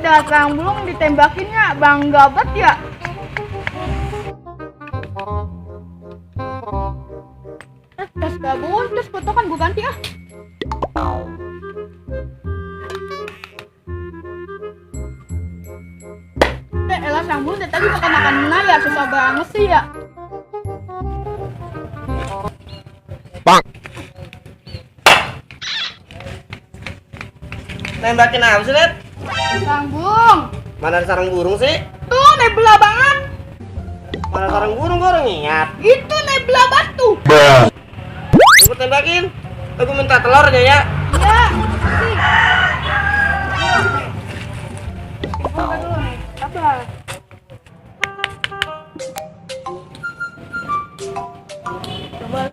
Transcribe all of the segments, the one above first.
dah sarang burung ditembakinnya bangga banget ya. Terus gabung, terus foto kan gue ganti ah. Elah sarang burung dari tadi makan mana ya, susah banget sih ya. Bang. Nembakin apa sih, Net? Sarang burung. Mana ada sarang burung sih? Tuh nebula banget. Mana sarang burung, gue orang ingat. Itu nebula batu. Gue tembakin. Aku minta telurnya ya. Iya. Sih. Buka dulu nih. Sabar.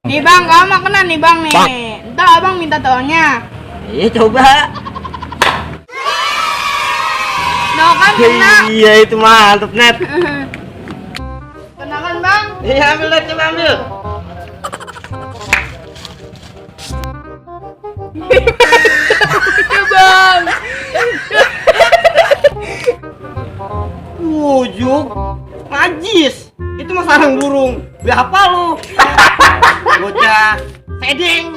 Nih bang, kamu mau kena nih bang nih. Ntar abang minta telurnya. Iya coba. No kan kena. Iya itu mantep, Net. Kena kan bang? Iya ambil, Net, coba ambil. Iya bang. Wujuk, najis. Itu mah sarang burung. Gak apa lu? Bocah feding.